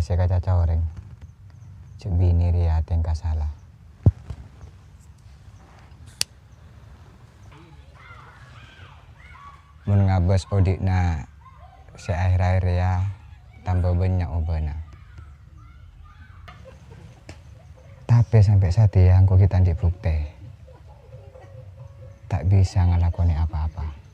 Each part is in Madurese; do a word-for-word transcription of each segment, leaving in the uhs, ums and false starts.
sè èkacaca orèng jhâ' binè rèya tèngka sala. Mon ngabâs odi'na sè aher-aher rèya tamba bânnya' obâna. Tapè sampè' satèya engko' ghi' ta' andi' buktè. Ta' bisa ngalakonè apa-apa.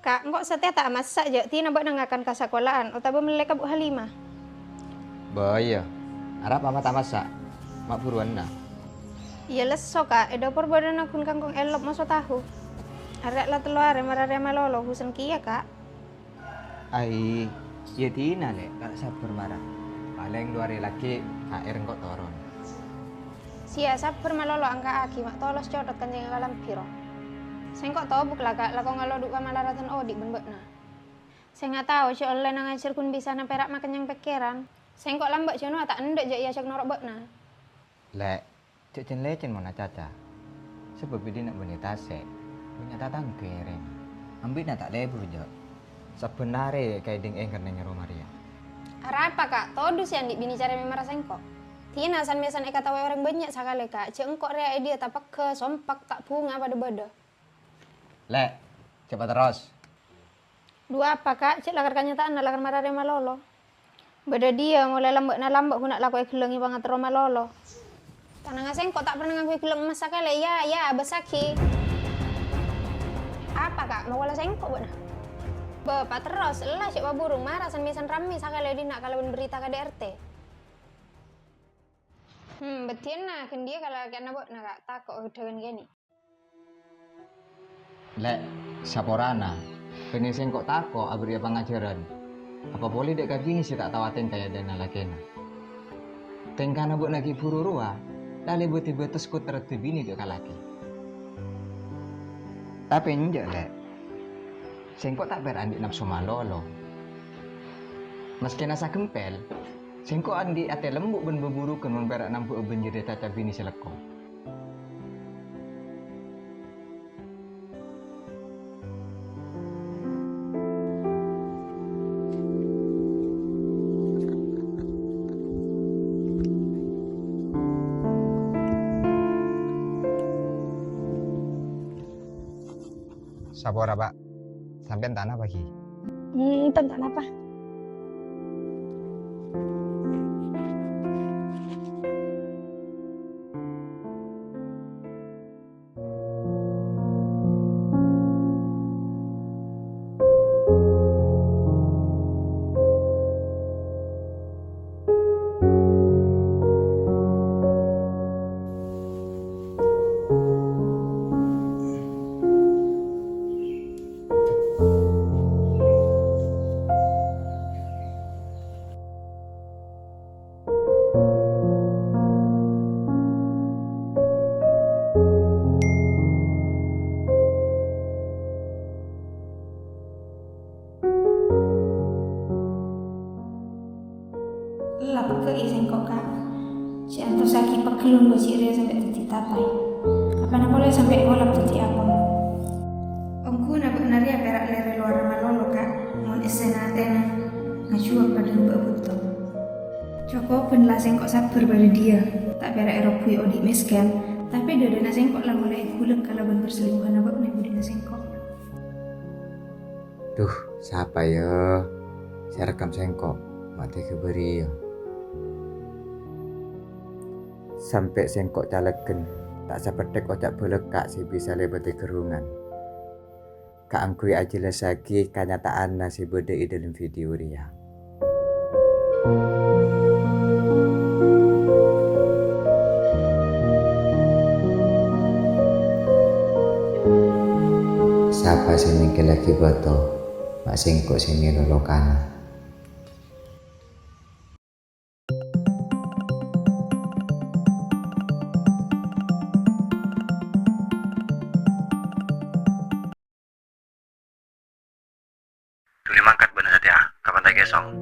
Ka', engko' satèya ta' amassa', jhâ' dinah bâ'na ngakan ka sakola'an otabâ mellè ka Bu Halimah. Bâ, iyâ. Arapa ma' ta' amassa'? Ma' buruwânna. Iyâ lesso, Ka'. È dâpor bâdâna ghun kangkong èllop moso tahu. Arè' la tello arè mara rèya malolo, bhusen kèya, Ka'. Ai, iyâ dinah, Lè', ta' sabbhâr mara. Palèng du arè laghi' K R engko' toron. Sèya sabbhâr malolo angka'aghi, ma' tolos cothot kancèngnga kalambhi, ro. Sèngko' tobuk la, Ka', lako ngalodhu' kamalaratan odi' bân bâ'na. Sè ngatao jhâ' ollèna ngajhâr ghun bisana pèra' makennyang pèkkèran. Sèngko' lambâ' jhânowa ta' endâ' jhâ' èajhâk noro' bâ'na. Lè', jhâ' cen-lècen mon acaca. Sabâb è dinna' bânnè tasè', bânnya' tatangghâ èrèng. Ambi'na ta' lebur, jhâ'. Sabbhân arè èkaèdhing èngkèr neng roma rèya. Arapa, Ka'? Todus sè andi' binè carè mèmara sèngko'. Dinah san-mèsan èkataowè orèng bânnya' sakalè, Ka'. Jhâ' engko' rèya è dhiyâ tapegghâ, sompak, ta' bhunga padâ-bâdâ. Lè', jhâ' paterros. Dhu apa, Ka'? Cè' lakar kanyata'anna lakar mara rèya malolo. Bâdâ dhiyâ molaè lambâ'na lambâ' ghun alako èghellângè pangaterro malolo. Tanangnga sèngko' ta' pernah ngangghuy ghellâng emmas sakalè, yâ, yâ, abâssaghi. Apa, Ka'? Makola sèngko' bâ'na? Bâ, paterros, ella cè' pabhuru mara san-mèsan rammè sakalè è dinna' kalabân berita K D R T. Hmm, bâdhiyânna ghân dhiyâ kalakèyanna bâ'na, Ka', tako' ghâddhâghân kènè'. Lè', saporana, bânnè sèngko' tako' abherri'â pangajhârân. Apa polè dâ' ka binè sè ta' tao atèngka è adâ'na lakèna. Tèngkana bâ'na ghi' bhuru rowa, la lebâdhi bâtes kottaraddhâ binè dâ' ka lakè. Tapè enjâ', Lè'. Sèngko' ta' pèra' andi' napso malolo. Maskèna sagempel, sèngko' andi' atè lembu' bân bâbhurughân mon pèra' nambâ'â bânjirrâ caca binè sè lekko. Sapora, Pa'. Sampèyan ta' napa, ghi? Hmm, enten ta' napa. Ella pegghâ'i sèngko', Ka'. Cè' antosaghi pegghellung bâji' rèya sampè' dhâddhi tapè. Apana polè sampè' ngolap dhâddhi apong. Ongghuna bâ'na rèya pèra' lèrè lowarra malolo, Ka', mon èssèna atèna ngajhuwâk padâ nambâ'â bhuto. Cokobhân la sèngko' sabbhâr bâdâ dhiyâ, ta' pèra' èrobbuwi odi' mèskèn, tapè dâdâna sèngko' la molaè èghulâk kalabân perselingkuhanna bâ'na è budina sèngko'. Dhu, sapa, yâ, sè èrekkam sèngko'? Ma' tèghâ bâriyâ. Sampè' sèngko' calèghân, ta' sapèthèk oca' bâlâkka' sè bisa lèbâdhi ghârrungan. Kaangghuy ajhellassaghi kanyata'anna sè bâdâ è dâlem video rèya. Sapa sè nyèngkèllaghi bâto? Ma' sèngko' sè mèlo lokana. Dhuli mangkat bâ'na satèya, kapan ta' Song.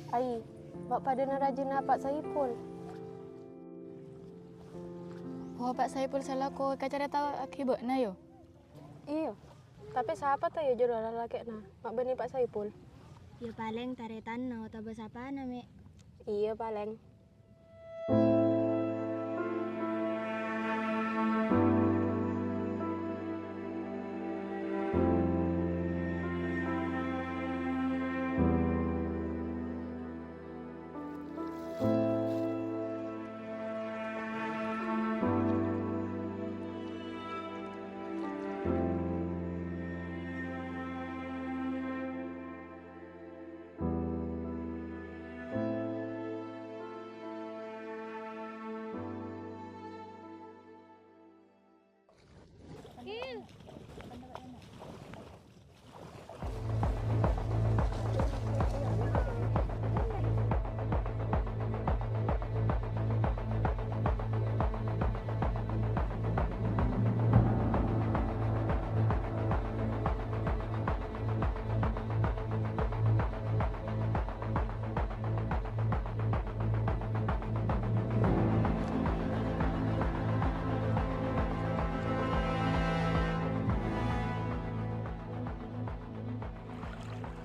Ai, ma' padâna rajâna Pa' Saipul. Oh, Pa' Saipul salako èkacarèta'aghi bâ'na, yâ? Iyâ. Tapè sapa, ta', yâ, jârowa lalakè'na? Ma' bânnè Pa' Saipul? Yâ, palèng tarètanna otabâ sapana, Mè'. Iyâ, palèng.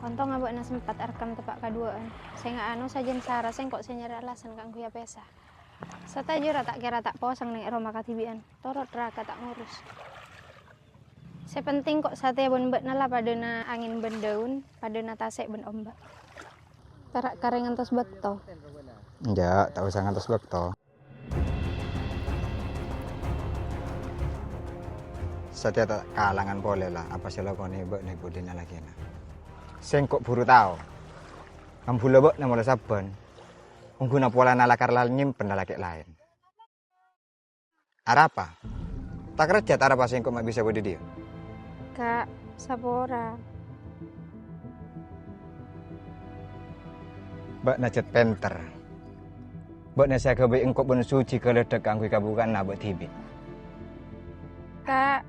Ontong abâ'na sempat arekkem teppa' kaduwâ'ân. Sè nga-, anu sajân sara sèngko' sè nyarè alasan kaangghuy apèsa. Satajâ ra ta' kèra ta' posang neng è roma kadhibi'ân, torot ra ka ta' ngurus. Sè penting ko' satèya bân bâ'na la padâna angèn bân dâun, padâna tasè' bân omba'. Tara karè ngantos bâkto. Enjâ', ta' osa ngantos bâkto. Satèya ta' kalangan polè la, apa sè èlakonè bâ'na è budina lakèna. Sèngko' buru tao. Ambhula bâ'na molaè sabbhân. Ongghuna polana lakar la nyèmpen lalakè' laèn. Arapa? Ta' karajjhât arapa sèngko' ma' bisa bâdâ è dhiyâ? Ka', sapora. Bâ'na jhât pènter. Bâ'na sè aghâbây èngko' bân Suji ghâlâdhâk kaangghuy kabhuka'anna abâ' dhibi'. Ka'.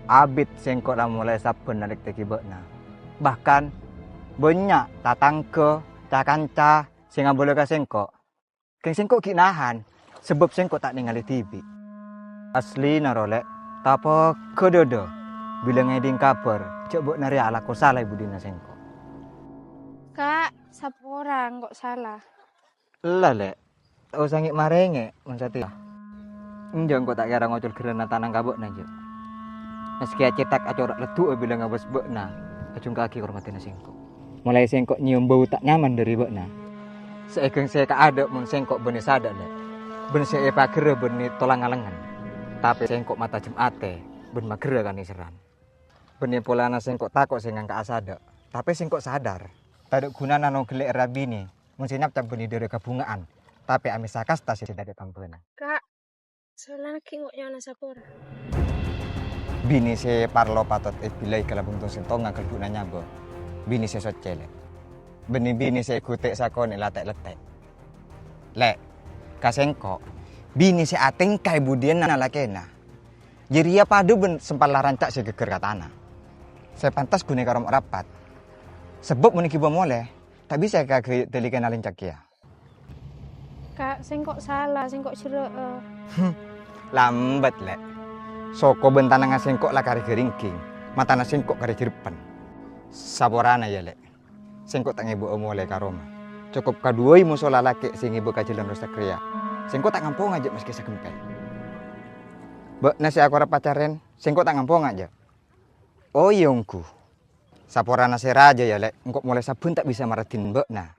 Abit sèngko' la molaè sabbhân nalèktèghi bâ'na. Bahkan, bânnya' tatangghâ, ca-kanca sè ngabâlâ ka sèngko'. Kèng sèngko' ghi' nahan, sabâb sèngko' ta' nèngalè dhibi'. Aslina, ro, Lè', tapèghâ dhâdhâ bilâ ngèdhing kabhâr jhâ' bâ'na rèya alako sala è budina sèngko'. Ka', sapora engko' sala. Ella, Lè', ta' osa ngè'-marèngè' mon satèya. Enjâ' engko' ta' kèra ngocol ghârâna tanang ka bâ'na, jhâ'. Maskè acètak acora' leddu'â bilâ ngabâs bâ'na ajhungka'aghi ka roma tèna sèngko'. Molaè sèngko' nyèyom bâu ta' nyaman dhâri bâ'na. Saèghâng sè kaadâ' mon sèngko' bânnè sadâ', Lè', bân sè èpaghârâ bânnè tolang-alengngen. Tapè sèngko' matajem atè bân maghârâ kanèserran. Bânnè polana sèngko' tako' sè ngangka'a sadâ', tapè sèngko' sadar, tadâ' ghunana nongghellè' ra binè mon sè nyapcap bânnè dârâ kabhunga'an, tapè amèsa kasta sè dhâddhi tambhâna. Ka', Salanè ghi' ngo'nyona sapora. Binè sè parlo patot èbillai kalabâng tong-sèntongnga ghâlbhu'na nyabâ. Binè sè soccè, Lè'. Bânnè binè sè èghutè' sakonè' latè'-lettè'. Lè', ka sèngko', binè sè atèngka è budiyânna lakèna. Jârèya padâ bân sempal laranca' sè ghâgghâr ka tana. Sè pantes ghunè karo ma' rapat. Sabâb mon èghibâ molè, ta' bisa èkaghâbây dâlikana lèncak kèya. Ka', sèngko' sala, sèngko' jhârâ'â. Lambât, Lè'. Soko bân tanangnga sèngko' la karè ghâringging, matana sèngko' karè jhârpen. Saporana, yâ, Lè'. Sèngko' ta' ngèbâ'â molè ka roma. Cokop kaduwâi moso lalakè' sè ngèbâ ka jhâlân rosak rèya. Sèngko' ta' ngamponga jhâ' maskè saghempèl. Bâ'na sè akorra pacarèn, sèngko' ta' ngamponga jhâ'. Oh, iyâ ongghu. Saporana sè rajâ, yâ, Lè', engko' molaè sabbhân ta' bisa maraddhin bâ'na.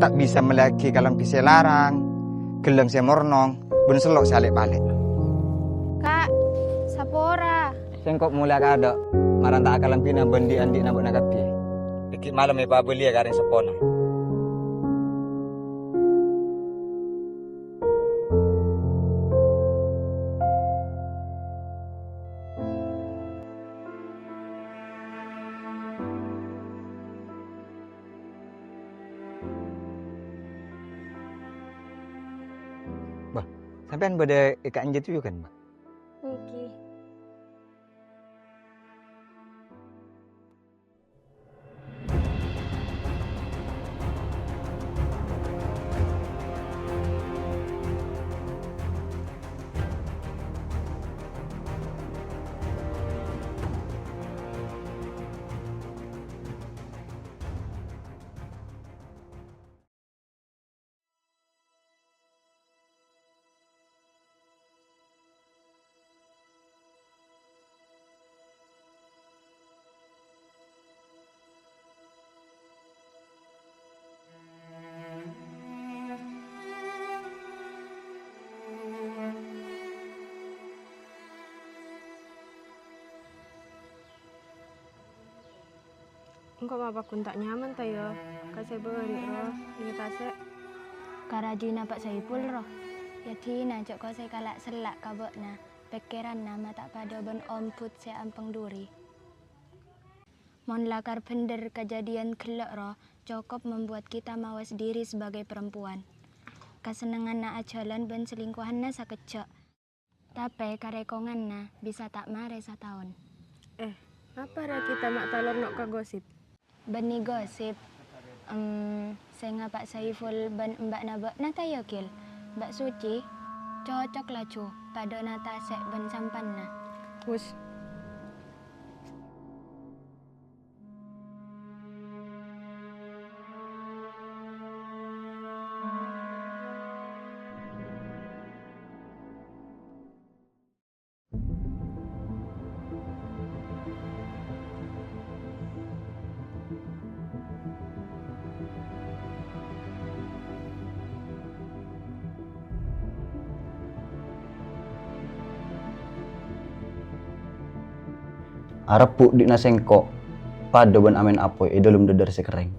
Ta' bisa mellèyaghi kalambhi sè larang, ghellâng sè mornong, bân sello' sè alè'-palè'. Ka', sapora? Sèngko' molaè kadâ', maranta'a kalambhina bân dhi'-andhi'na bâ'na kabbhi. Dhâggi' malem èpabâliyâ ka rèng seppona. Bâh, sampèyan bâdâ è ka'anjâ toju', kan, Mbak? Èngghi. Engko' ma' paggun ta' nyaman, ta' iyâ? Ka sè bâri', ro, iyâ tasè'. Ka rajina Pa' Saiful, ro. Yâ, dina jhâ' ko sè kala' sella' ka bâ'na, pèkkèranna ma' ta' padâ bân ombhut sè ampèng dhuri. Mon lakar bhendher kajhâdhiyân ghellâ', ro, cokop membuat kita mawas diri sebagai perempuan. Kasennengnganna ajhâlân bân selingkuhanna sakejjhâ'. Tapè karèkonganna bisa ta' marè sataon. Eh, apa ra kita ma' talor no' ka gosip? Bânnè gosip? Em, sènga Pa' Saiful bân emba'na bâ'na ta' iyâ, Gil? Mbak Suci? Cocok laju, padâna tasè' bân sampanna. Wus. Arebbhu' dhi'na sèngko' padâ bân amèn apoy è dâlem dhâddhâr sè kerrèng.